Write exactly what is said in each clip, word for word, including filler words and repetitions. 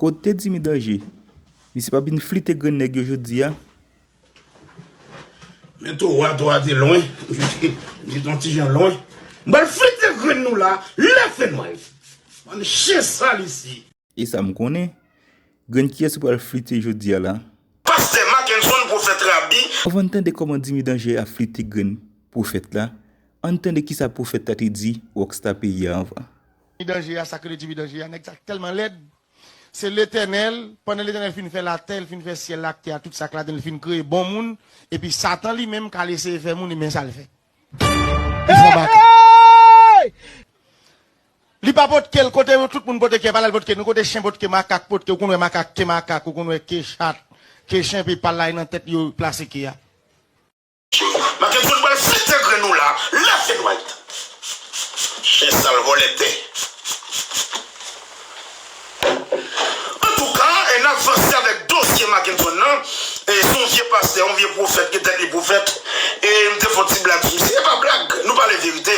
Kote Dimi Danje? Misye p ap vin flite grenn nèg yo jodi a? Men towo a, towo a te lwen. Li te yon ti jan lwen. M pral flite grenn nou la, lè fenwa. Bann chen sal isi. E sa m konnen. Grenn kiyès ou pral flite jodi a la? Pastè Mackenson, pwofèt Rabi. Anvan n tande kòman Dimi Danje ap flite grenn pwofèt la, ann tande kisa pwofèt la te di Rockstar peyi a anvan. Danje a, sa k rele Dimi Danje a, nèg sa tèlman lèd. Se Letènèl, pandan Letènèl fin fè latè, l fin fè syèl la ak tè a, tout sa k ladan l, li fin kreye bon moun, epi Satan li menm k al eseye fè moun, e men sa l fè. Li fè baka. Li pa potke l, kote tout moun potke, pa l al potke nou, kote chen potke, makak potke, ou konn wè makak ke makak, ou konn wè ke chat, ke chen, epi pa l la nan tèt yo plase ke a. Mackenson pral flite grenn ou la, left and right. Chen sal vòlè tè. Antouka, e n ap vanse avèk dosye Mackenson nan. E se yon vye pastè, yon vye pwofèt, ki tèt li pwofèt. E m te fè yon ti blag sou misye. E pa blag, nou pale verite.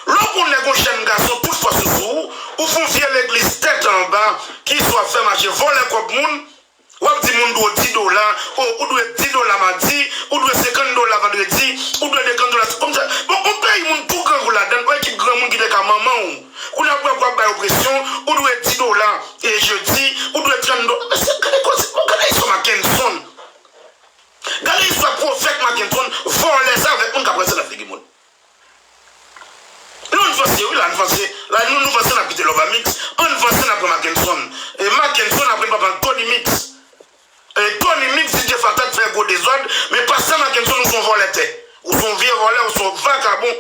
Lè w pran yon nèg, yon jèn gason, tout fòs ou sou ou, ou fè yon vye legliz tèt anba, ki sa w ap fè mache vòlè kòb moun, w ap di moun dwe w di dola, o, ou dwe di dola madi, ou dwe senkant dola vandredi, ou dwe senkant dola, kòmsa, bon, yon peyi moun tou grangou ladan l, yon ekip granmoun ki te ka manman w. Kounye a w ap bay yo presyon, ou dwe di dola, e, jedi, ou dwe trant dola. Mesye, gade koze, bon, gade istwa Mackenson. Gade istwa pwofèt Mackenson, vòlè sa avèk moun k ap ranse nan figi moun. Nou, ann vanse, wi, la, ann vanse. La, nou, nou vanse, n ap kite Love Mix. Ann vanse, n ap pran Mackenson. E Mackenson ap pran papa Tony Mix. E Tony Mix, D J Fata k fè gwo dezòd, men pastè Mackenson, ou se yon vòlè tè. Ou se yon vye vòlè, ou se yon vakabon.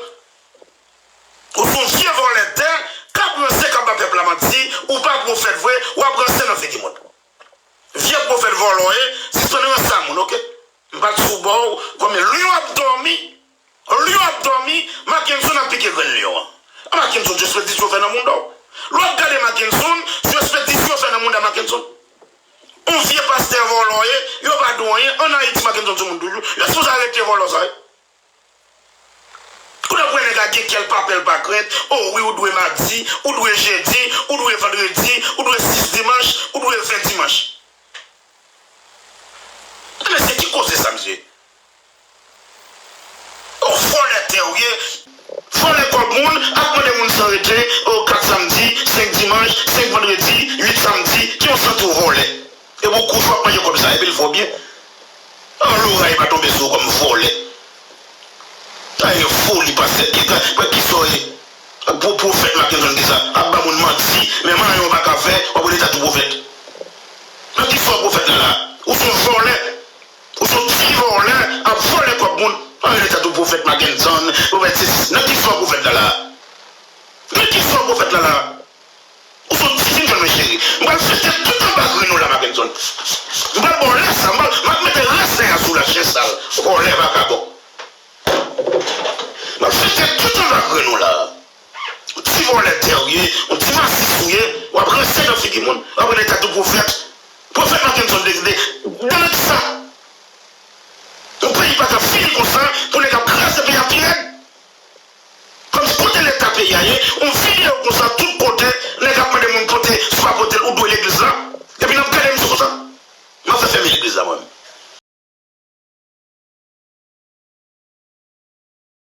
Ou se yon vye vòlè tè, k ap ranse, k ap ba pèp la manti, ou pa pwofèt vre, w ap ranse nan figi moun. Vye pwofèt vòlò ye, sispann ranse a moun, oke? M pa t sou bò w, konbyen lyon ap dòmi, lyon ap dòmi, Mackenson ap pike grenn lyon an. A Mackenson, se espedisyon yo fè nan mounda w. Lè w ap gade Mackenson, se espedisyon yo fè nan mounda Mackenson. Yon vye pastè vòlò ye, yo pa di w anyen, ann Ayiti Mackenson se moun toujou, yo sipoze arete vòlò sa yo. Kounye a pou wè nèg la gen kè l pa pè l pa krent, o wi, ou dwe madi, ou dwe jedi, ou dwe vandredi, ou dwe sis dimanch, ou dwe ven dimanch. Mesye, ki koze sa, mesye? O, vòlè tè ou ye. Vòlè kòb moun, ap mande moun san rete, o, kat samdi, senk dimanch, senk vandredi, uit samdi, ki yon sante w vòlè. Epi w kouche w ap manje kòb sa, epi l fè w byen. An, loray pa tonbe sou ou kòm vòlè. Sa e foli pastè, ki, ki, ki sa w ye? Pou pwofèt Mackenson ki sa? Ap ba moun manti, men manyen w pa ka fè, w ap rele tèt ou pwofèt. Nan ki sa w pwofèt la la? Ou se yon vòlè. Ou se yon ti vòlè, ap vòlè kòb moun. W ap rele tèt ou pwofèt Mackenson, pwofèt sesi. Nan ki sa w pwofèt la la? Nan ki sa w pwofèt la la? Ou se yon ti fi m jwenn mwen cheri. M pral flite tout anba grenn ou la, Mackenson. M pral ba w lè sa, m pral, m ap mete rès lè a sou la, chen sal. Vòlè vakabon. M ap flite tout anba grenn ou la. Yon ti vòlè tè ou ye, yon ti masis ou ye, w ap ranse nan figi moun, w ap rele tèt ou pwofèt. Pwofèt Mackenson de, de, de nan kisa? Yon peyi pa ka fini konsa, pou nèg ap kraze peyi a pi rèd. Kòmsi kote leta peyi a ye, yon videyo konsa tout kote, nèg ap mande moun pote, si w pa pote l, ou dwe legliz la. Epi n ap gade misye konsa. M ap fè fèmen legliz la mwen menm.